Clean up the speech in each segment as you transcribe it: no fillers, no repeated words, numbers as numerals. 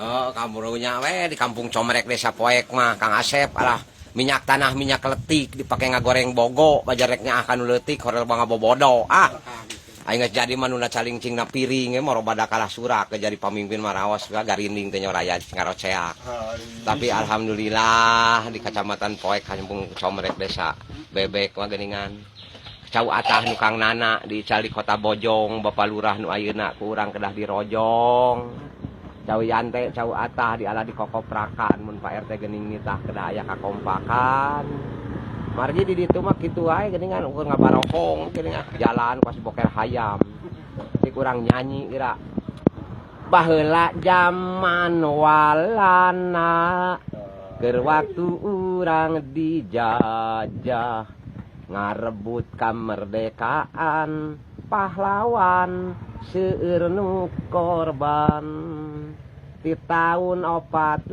Oh, kamurunya we di Kampung Comrek, Desa Poek mah Kang Asep. Alah, minyak tanah, minyak letik dipake ngagoreng bogo bajareknya akan leutik horel bobodo. Ah, aing geus jadi mah nuna calingcingna piring ge moro bada kalah surak ke jadi pamimpin mah raos garinding teh raya ngaroceak. Tapi alhamdulillah di Kecamatan Poek, Kampung Comrek, Desa Bebek mah geuningan cau atah nu Kang Nana diical di Kota Bojong. Bapak Lurah nu ayeuna ku urang kedah dirojong. Cau Yante, cau atah diala di kokoprakan mun Pak RT geuning nitah kedah aya kakompakan. Margi di ditu mah kitu wae geuningan, ukur ngabarokong geuningan jalan pas boker hayam si kurang nyanyi kira baheula zaman Walanda, keur waktu urang dijajah, ngarebut kemerdekaan, pahlawan seueur nu korban. Di tahun 45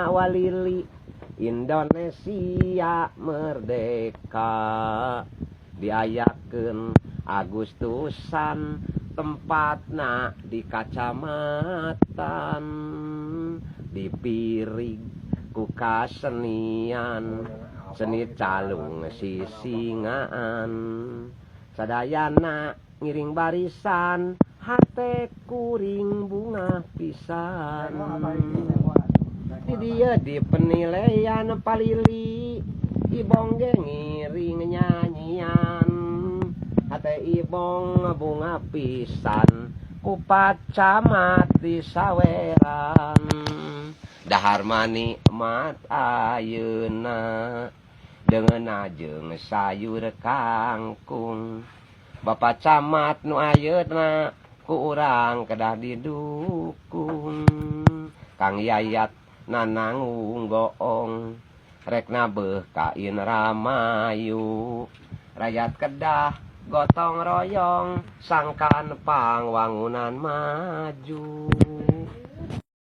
walili Indonesia merdeka, diayakeun Agustusan, tempatna di kacamatan, dipirig ku kasenian seni calung sisingaan, sadayana ngiring barisan, hate kuring bungah pisan. Di dieu di penilaian palili, Ibong ge ngiring nyanyian, hate Ibong bungah pisan ku Pak Camat disaweran. Dahar nikmat ayeuna deungeunna jeung sayur kangkung. Bapak Camat nu ayeuna ku urang kedah didukung. Kang Yayat nananggung goong rek nabeuh ka Indramayu, rakyat kedah gotong royong sangkan pangwangunan maju.